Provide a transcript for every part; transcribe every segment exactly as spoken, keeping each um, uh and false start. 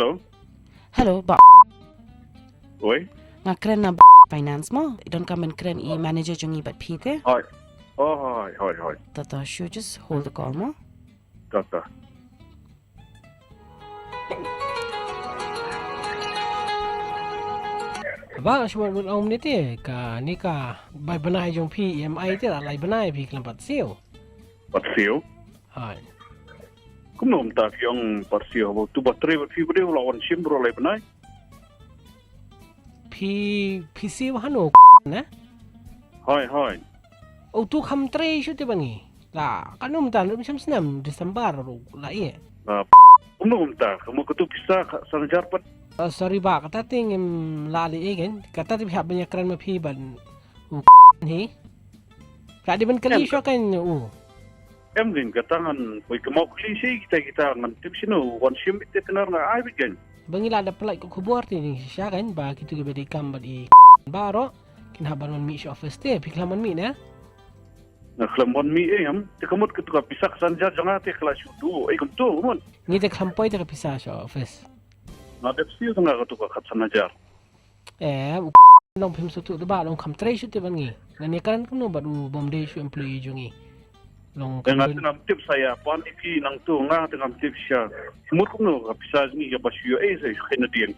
Hello? Hello, Bah. Oi? Nga kren na Bah Finance mo? I don kam kren i manager jong i bad phi te? Hoi. Oh, hoi, hoi, hoi. Tata, shu just hold the call mo? Tata. Bah, shu wan ong ni te, ka ni ka bai bnai jong phi E M I te, la lai bnai phi klam pat siew. Pat siew? Hai. Kumno mynta phi ong pat siew, ba tu ba trei ba phi ba dei la wan shim bro lai bnai. Phi, phi siew hano ne? Hai, hai. O tu kham trei shu te ba ngi. La, kan um tan rum sham snam December ru la ie. La, kumno mynta, kamu kutu pisa ka san hajar pat. Oh, sorry ba, kata te ngim la li e gen. Kata te phi hap ban ïa kren ma phi ban u hi. Ka di ban kali shu kan u. Em din kata ngan poi ka mau kli shi kita kita ngan tip shino wan shim ite tenar nga ai bit kan. Ba ngi la da pelai ko khubor ti ni sha kan ba kitu ki bedi kam bad i baro kin haban wan mi shi office te phi klam wan mi ne. Nga klam wan mi e em te kamut kitu ka pisa ka san hajar janga te kala shu du e kam tu kamut. Ngi te klam poi te ka pisa shi office. Nga dep siu nga katu ka kat san hajar. Eh, u nong phim sutu de ba long kham trei shu te ban ngi. Ngan ïa kren kumno bad u bom dei shu employee jong ngi. Long eh, nga tengam tip saya pan ipi nang tu nga tengam tip sha. Mut kumno ka pisa jong ngi ka ba shu eh sa shu kena dieng.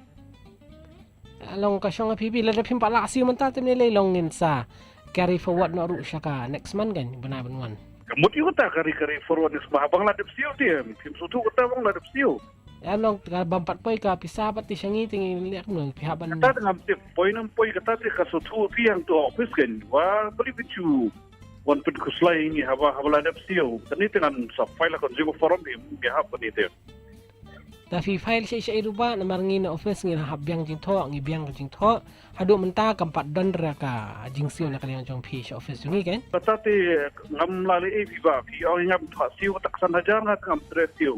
Long ka shong a phi bi la da phim pa la si mynta te ne le long ngin sa carry forward no ru sha ka next month kan bana ban wan. Ka mut yu ta carry carry forward next month bang la dep siu te phim sutu kata bang la dep siu. Em long ka bam pat poi ka pisa pat ti shangi ti ngi liak nung pihak ban. Kata dengan tip poi nam poi kata ti ka sutu pi yang tu office kan wa beri pichu wan pin kuslai ni haba haba la dep siu tani dengan sa file kon jibu forum ni pihak ni te. Ta fi file shi shi ruba na mar ngi na office ngi hap biang jing tho ngi biang jing tho hadu menta kam pat don ra ka jing siu na ka liang jong phi shi office jong ngi kan. Kata ti ngam la le e fi ba fi ong ngam tha siu tak san hajar nga ngam tre siu.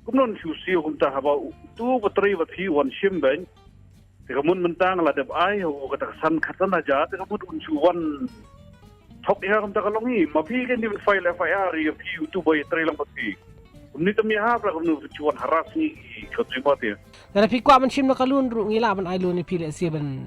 Kumno shu siew kumta haba tu ba trei ba thi wan shim ben. Te ka mun mynta nga la dep ai ha u kata ka san katan hajar te ka mun un shu wan thok ïa kumta ka long hi ma phi kan dim file F I R ïa phi u tu ba ïa trei lang ba phi. Kumni tam ïa hap la kumno shu wan haras ni ka tu ba te. Te phi kwah ban shim na ka lun ru ngi la ban ai lun ïa phi le sie ban.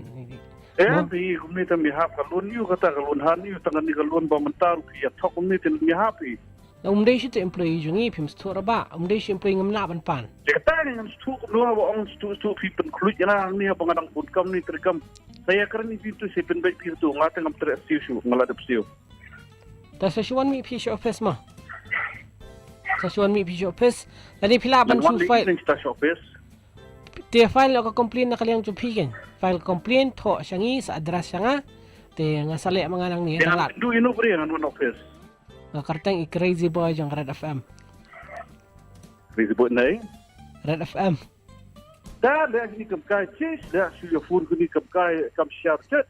Eh phi kumni tam ïa hap ka lun yu kata ka lun han yu tang ni ka lun ba mynta ru phi ïa thok kumni tam ïa hap phi. Na um dei shi tu employee jong ngi phim sthu ra ba um dei shi employee ngam lah ban pan. Te kata ngi ngam sthu kumno ba ong sthu sthu phi pynkhluit ïa na ngi ba nga dang bun kam ni tri kam. Sa ïa kren ni phi tu shi pynbeit phi tu nga te ngam tre siu shu nga la dep siu. Ta sa shu wan mi phi shi office ma. Sa shu wan mi phi shi office. Lani phi lah ban shu file. Ning ta shi office. Te file ka complain na ka liang jong phi ken. File complain tho sha ngi sa address sha nga. Te nga sa leh ma nga nang ni. Te nga lat. Du inu bri ngan wan office. Nga kyrteng i Crazy Boy jong Red F M. Crazy Boy nei? Red F M. Da da ni kam kai chis da shu ya phone kuni kam kai kam share chat.